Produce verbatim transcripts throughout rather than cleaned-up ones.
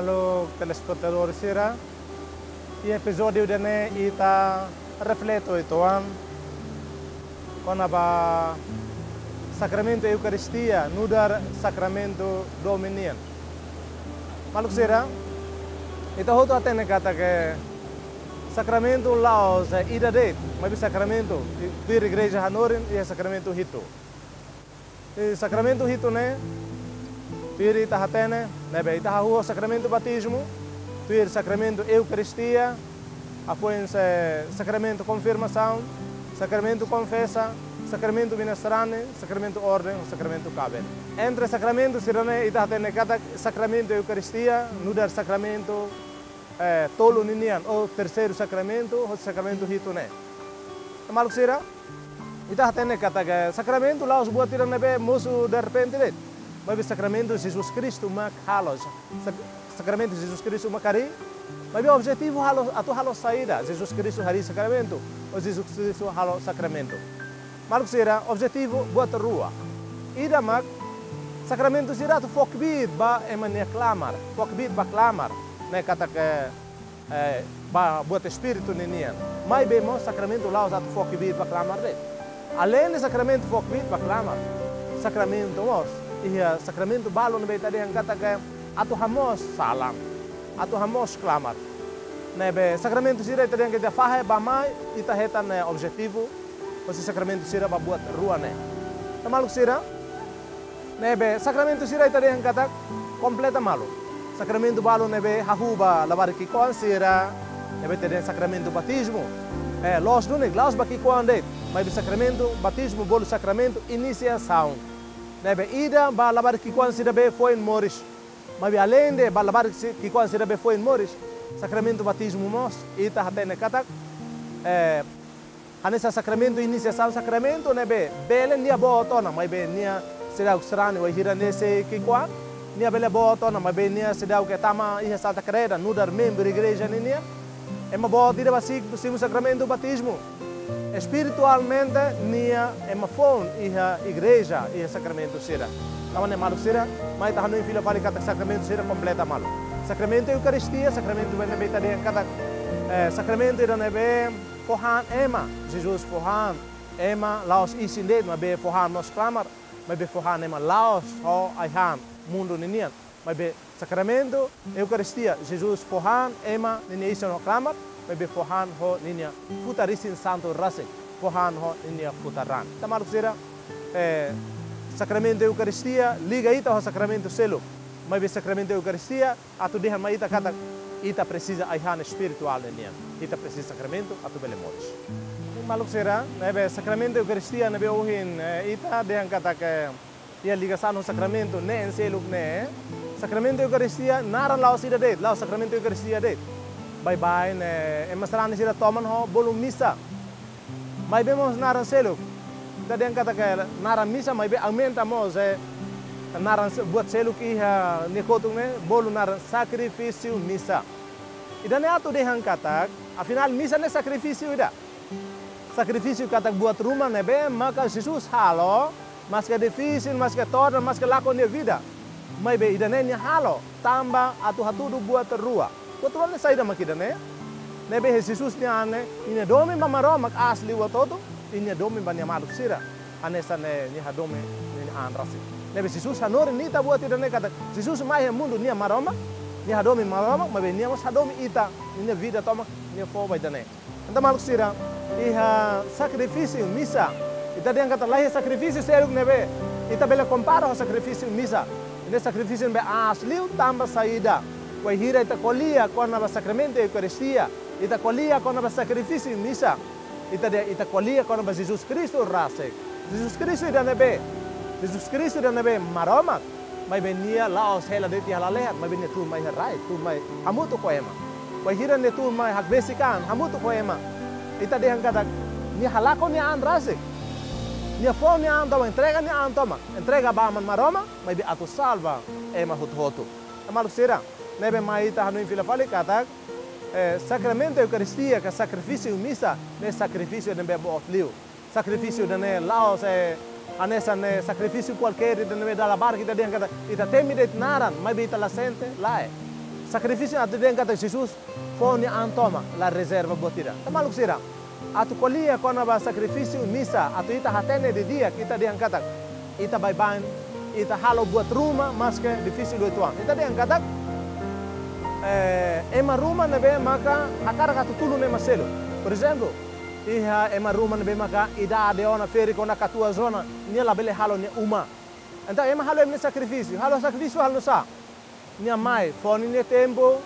Halo telespetadór sira, iha epizódiu ida-ne'e ita reflete uitoan kona-ba sakramentu Eukaristia nu'udar sakramentu domin nian. Maluk sira, ita hotu hatene katak sakramentu la'ós ida de'it, maibé sakramentu, tuir igreja hanorin iha sakramentu hitu. I sakramentu hitu ne'e, tuir ita hatene, ne'ebé ita hahú sakramentu batizmu, tuir sakramentu Eukaristia, hafoin sa-, sakramentu konfirmasaun, sakramentu konfesa, sakramentu minestrál, sakramentu orden, sakramentu kaben. Entre sakramentu sira-ne'e ita hatene katak sakramentu Eukaristia nu'udar sakramentu, eh, tolu ninian, ou terseiru sakramentu, ou sakramentu hitu ne'e. Maluk sira, ita hatene katak sakramentu la'ós buat ida ne'ebé mosu derrepente de'it. Maibé sakramentu Jesus Kristu mak halo. Sak-, sakramentu Jesus Kristu mak harii. Maibé objetivu halo, atu halo saida Jesus Kristu harii sakramentu, ou Jesus Kristu halo sakramentu. Maluk sira, objetivu buat rua. Ida mak sakramentu sira atu fó kbiit ba ema nia klamar, fó kbiit ba klamar ne'e katak, eh, ba buat espíritu ninian. Maibé mós sakramentu la'ós atu fó kbiit ba klamar de'it. Aleinde sakramentu fó kbiit ba klamar, sakramentu mós iha sakramentu balu ne'ebé ita dehan katak atu hamoos salan, atu hamoos klamar. Ne'ebé sakramentu sira ita dehan katak fahe ba mai ita hetan, eh, objetivu husi sakramentu sira ba buat rua ne'e. Entaun maluk sira, ne'ebé sakramentu sira ita dehan katak kompleta malu. Sakramentu balu ne'ebé hahú ba labarik ki'ikoan sira, ne'ebé ita dehan sakramentu batizmu. Eh, loos duni, la'ós ba ki'ikoan de'it, maibé sakramentu batizmu bolu sakramentu inisiasaun. Ne'ebé ida ba labarik ki'ikoan sira be foin moris. Maibé aleinde ba labarik si-, ki'ikoan sira be foin moris, sakramentu batizmu mós, ita hatene katak, eh, hanesan sakramentu inisiasaun, sakramentu ne'ebé bele nia boot ona, maibé nia seidauk sarani wainhira nia sei ki'ikoan. Nia bele boot ona, maibé nia seidauk tama iha Santa Kreda nu'udar membru igreja ninian. Ema boot ida ba si-, simu sakramentu batizmu. Espiritualmente nia ema foun iha igreja, iha sakramentu sira. Tanba ne'e maluk sira, mai ita hanoin fila fali katak sakramentu sira kompleta malu. Sakramentu Eukaristia, sakramentu ne'ebé ita dehan katak, eh, sakramentu ida ne'ebé fó han ema, Jesus fó han ema la'ós isin de'it, maibé fó han mós klamar, maibé fó han ema la'ós ho ai-han mundu ninian. Maibé sakramentu Eukaristia, Jesus fó han ema ninia isin ho klamar, maibé fó han ho ninia futar isin santu rasik, fó han ho ninia futar raan. Entaun maluk sira, eh, sakramentu Eukaristia liga ita ho sakramentu seluk. Maibé sakramentu Eukaristia atu dehan mai ita katak ita presiza ai-han espirituál ninian. Ita presiza sakramentu atu bele moris. Maluk sira, ne'ebé sakramentu Eukaristia ne'ebé ohin, eh, ita dehan katak iha ligasaun ho sakramentu neen seluk ne'e. Sakramentu Eukaristia naran la'ós ida de'it, la'ós sakramentu Eukaristia de'it. Baibain ne'e ema sarani sira toman ho bolu misa. Maibé mós naran seluk. Ita dehan katak naran misa, maibé aumenta mós, eh, naran se-, buat seluk iha nia kotuk ne'e, bolu naran sakrifísiu misa. Ida-ne'e atu dehan katak, afinál misa ne'e sakrifísiu ida. Sakrifísiu katak buat ruma ne'ebé maka Jesus halo, maske difisil, maske todan, maske lakon nia vida. Maibé ida-ne'e nia halo tanba atu hatudu buat rua. Buat rua ne'e saida mak ida-ne'e? Ne'ebé Jesus nia an ne'e, ninia domin ba Maromak aas liu hotu-hotu, i nia domin ba nia maluk sira. Hanesan ne'e nia hadomi ninia an rasik. Ne'ebé Jesus hanorin ita buat ida-ne'e katak Jesus mai iha mundu nia Maromak, nia hadomi Maromak, maibé nia mós hadomi ita, ninia vida tomak nia fó ba ita-nia. Entaun maluk sira, iha sakrifísiu misa, ita dehan katak laiha sakrifísiu seluk ne'ebé ita bele kompara ho sakrifísiu misa. Ne'e sakrifísiu ne'ebé aas liu tanba saida? Wainhira ita ko'alia kona-ba sakramentu Eukaristia, ita ko'alia kona-ba sakrifísiu misa, ita dehan ita ko'alia kona-ba Jesus Kristu rasik. Jesus Kristu ida ne'ebé? Jesus Kristu ida ne'ebé Maromak, maibé nia la'ós hela de'it iha lalehan, maibé nia tun mai iha rai, tun mai hamutuk ho ema. Wainhira nia tun mai hakbesik an hamutuk ho ema, ita dehan katak nia halakon nia an rasik. Nia fó nia an tomak, entrega nia an tomak, entrega ba Aman Maromak, maibé atu salva ema hotu-hotu. Entaun maluk sira, ne'ebé mai ita hanoin fila fali katak, eh, sakramentu Eukaristia ka sakrifísiu misa ne'e sakrifísiu ne'ebé boot liu. Sakrifísiu ida-ne'e la'ós, eh, hanesan ne'e sakrifísiu kualkér ida ne'ebé dala barak ita dehan katak ita temi de'it naran, maibé ita la sente, lae. Sakrifísiu atu dehan katak Jesus fó nia an tomak, la rezerva buat ida. Entaun maluk sira, atu ko'alia kona-ba sakrifísiu misa, atu ita hatene didi'ak, ita dehan katak ita baibain, ita halo buat ruma, maske difisil uitoan. Ita dehan katak, eh, ema ruma ne'ebé maka hakarak atu tulun ema seluk. Por ezemplu, iha ema ruma ne'ebé maka idade ona, ferik ona, katuas ona, nia labele halo nia uma. Entaun ema halo ema nia sakrifísiu, halo sakrifísiu halo nu'usá? Nia mai, fó ninia tempu,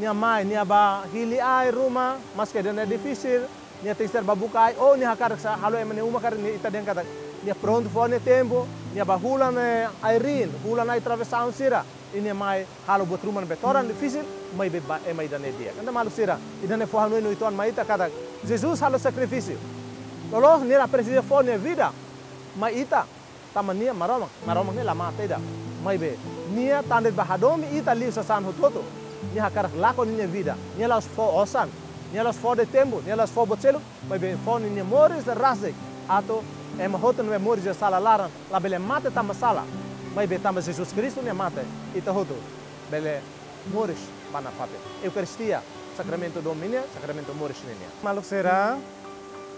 nia mai, nia bá hili ai ruma, maske ida-ne'e difisil, nia tenke ser bá buka ai, ou nia hakarak sa halo ema nia uma karik, nia, ita dehan katak nia prontu fó nia tempu, nia bá hulan, eh, ai-riin, hulan ai travesaun sira, i nia mai halo buat ruma ne'ebé todan difisil, maibé ba ema ida-ne'e di'ak. Entaun maluk sira, ida-ne'e fó hanoin uitoan mai ita katak Jesus halo sakrifísiu. Loloos nia la presiza fó nia vida mai ita, tanba nia Maromak, Maromak ne'e la mate ida. Maibé nia tan de'it bá hadomi ita liu sasán hotu-hotu. Nia hakarak lakon ninia vida. Nia la'ós fó osan, nia la'ós fó de'it tempu, nia la'ós fó buat seluk, maibé fó ninia moris rasik atu ema hotu ne'ebé moris iha sala laran labele mate tanba sala, maibé tanba Jesus Kristu nia mate, ita hotu bele moris ba nafatin. Eukaristia, sakramentu domin nian, sakramentu moris ninian. Maluk sira,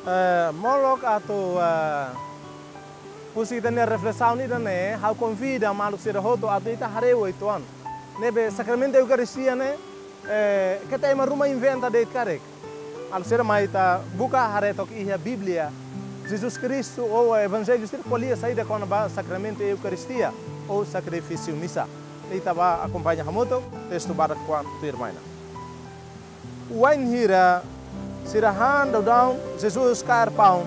eh, molok atu, eh, husik ita-nia reflesaun ida-ne'e, ha'u konvida maluk sira hotu atu ita haree uitoan. Ne'ebé sakramentu Eukaristia ne'e, eh, keta ema ruma inventa de'it karik. Maluk sira, mai ita buka haree took iha Bíblia, Jesus Kristu ou Evanjellu sira ko'alia saida kona-ba sakramentu Eukaristia ou sakrifísiu misa. Ita bá akompaña hamutuk testu badak kuandu tuirmai ona. Wainhira sira han daudaun, Jesus kaer paun,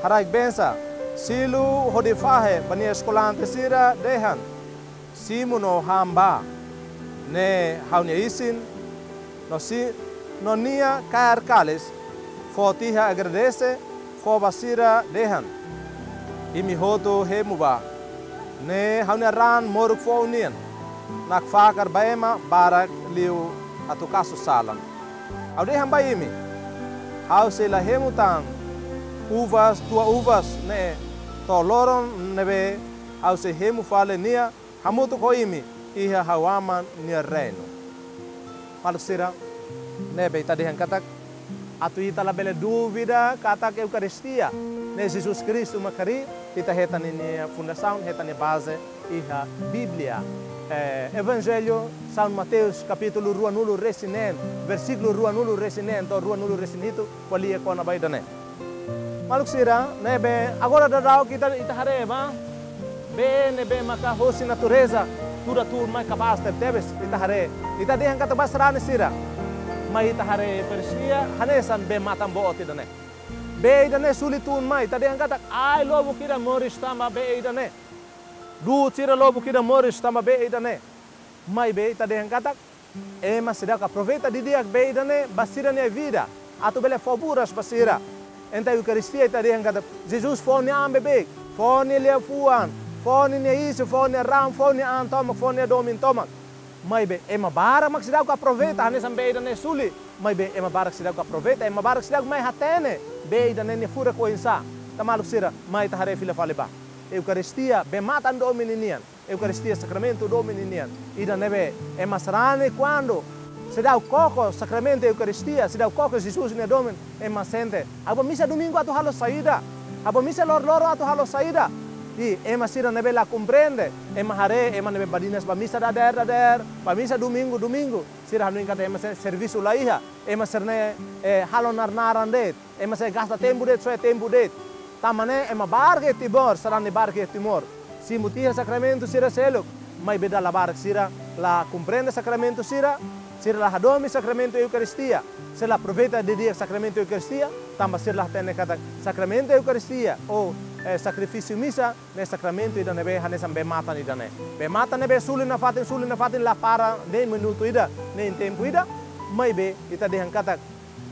haraik bensa, silu hodi fahe ba nia eskolante sira, dehan: Simu no han bá, ne'e ha'u-nia isin. No si-, no nia kaer kalis, fó tiha, agradese, fó ba sira, dehan: Imi hotu hemu bá, ne'e ha'u-nia raan moruk foun nian, nakfakar ba ema barak liu atu kasu salan. Ha'u dehan ba imi, ha'u sei la hemu tan uvas, tua-uvas ne'e, to'o loron ne'ebé ha'u sei hemu fali nia hamutuk ho imi iha ha'u Aman nia reinu. Maluk sira, ne'ebé ita dehan katak, atu ita labele dúvida katak Eukaristia ne'e Jesus Kristu mak harii, ita hetan ninia fundasaun, hetan nia baze iha Bíblia. Eh, Evanjellu São Mateus, kapítulu ruanulu-resin-neen, versíkulu ruanulu-resin-neen to'o ruanulu-resin-hitu, ko'alia kona-ba ida-ne'e. Maluk sira, ne'ebé agora daudaun ita, ita haree ba, bee ne'ebé maka hosi natureza, tuda tun mai kapás tebetebes, ita haree. Ita dehan katak bee sarani sira. Mai ita haree Eukaristia, hanesan bee matan boot ida-ne'e. Bee ida-ne'e suli tun mai, ita dehan katak ai lubuk ida moris tanba bee ida-ne'e. Du'ut sira lubuk ida moris tanba bee ida-ne'e. Maibé ita dehan katak ema seidauk aproveita didi'ak bee ida-ne'e ba sira-nia vida, atu bele fó buras ba sira. Entaun Eukaristia ita dehan katak Jesus fó nia an beibeik, fó nia liafuan, fó ninia isin, fó nia raan, fó nia an tomak, fó nia domin tomak. Maibé ema barak mak seidauk aproveita, hanesan bee ida-ne'e suli. Maibé ema barak seidauk aproveita, ema barak seidauk mai hatene bee ida-ne'e nia furak oinsá. Entaun maluk sira, mai ita haree fila fali ba. Eukaristia, bee matan domin ninian. Eukaristia, sakramentu domin ninian. Ida ne'ebé ema sarani kuandu seidauk koko sakramentu Eukaristia, seidauk koko Jesus nia domin, ema sente: Ha'u bá misa domingu atu halo saida? Ha'u bá misa loroloron atu halo saida? I ema sira ne'ebé la komprende, ema haree ema ne'ebé badinas bá misa dadeer-dadeer, bá misa domingu, domingu, sira hanoin katak ema sira servisu la iha, ema sira-ne'e, eh, halo nar-naran de'it, ema sira gasta tempu de'it, soe tempu de'it. Tanba ne'e ema barak iha Timor, sarani barak iha Timor, simu tiha sakramentu sira seluk, maibé dala barak sira la komprende sakramentu sira, sira la hadomi sakramentu Eukaristia, sira la aproveita didi'ak sakramentu Eukaristia, tanba sira la hatene katak sakramentu Eukaristia ou, eh, sakrifísiu misa ne'e sakramentu ida ne'ebé hanesan bee matan ida-ne'e. Bee matan ne'ebé suli nafatin, suli nafatin, la para nein minutu ida, nein tempu ida, maibé ita dehan katak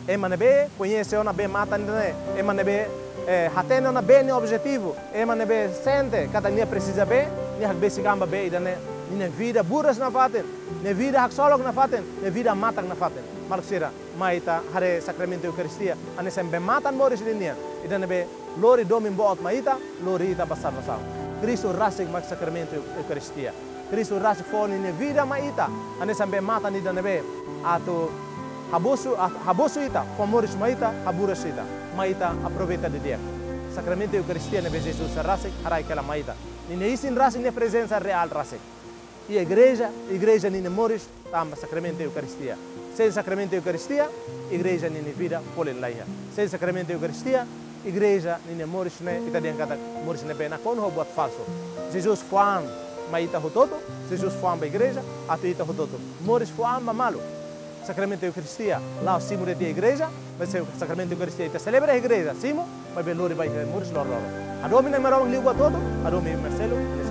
ema ne'ebé koñese ona bee matan ida-ne'e, ema ne'ebé, eh, hatene ona bee nia objetivu, ema ne'ebé sente katak nia presiza bee, nia hakbesik an ba bee ida-ne'e, ninia vida buras nafatin, nia vida haksolok nafatin, nia vida matak nafatin. Maluk sira, mai ita haree sakramentu Eukaristia hanesan bee matan moris ninian, ida ne'ebé lori domin boot mai ita, lori ita ba salvasaun. Kristu rasik mak sakramentu Eu-, Eukaristia. Kristu rasik fó ninia vida mai ita, hanesan be matan ida ne'ebé atu habosu, atu habosu ita, fó moris mai ita, haburas ita, mai ita aproveita didi'ak. Sakramentu Eukaristia ne'ebé Jesus rasik haraik hela mai ita. Ninia isin rasik, ninia prezensa reál rasik. I igreja, igreja ninia moris tanba sakramentu Eukaristia. Sein sakramentu Eukaristia, igreja ninia vida folin laiha. Sein sakramentu Eukaristia, igreja ninia moris ne'e, ita dehan katak moris ne'ebé nakonu ho buat falsu. Jesus fó an mai ita hotu-hotu, Jesus fó an ba igreja, atu ita hotu-hotu moris fó an ba malu. Sakramentu Eukaristia la'ós simu de'it iha igreja, maibé sakramentu Eukaristia ita selebra iha igreja, simu, maibé lori ba iha moris loroloron. Hadomi Na'i Maromak liu ba hotu-hotu, hadomi Marcelo.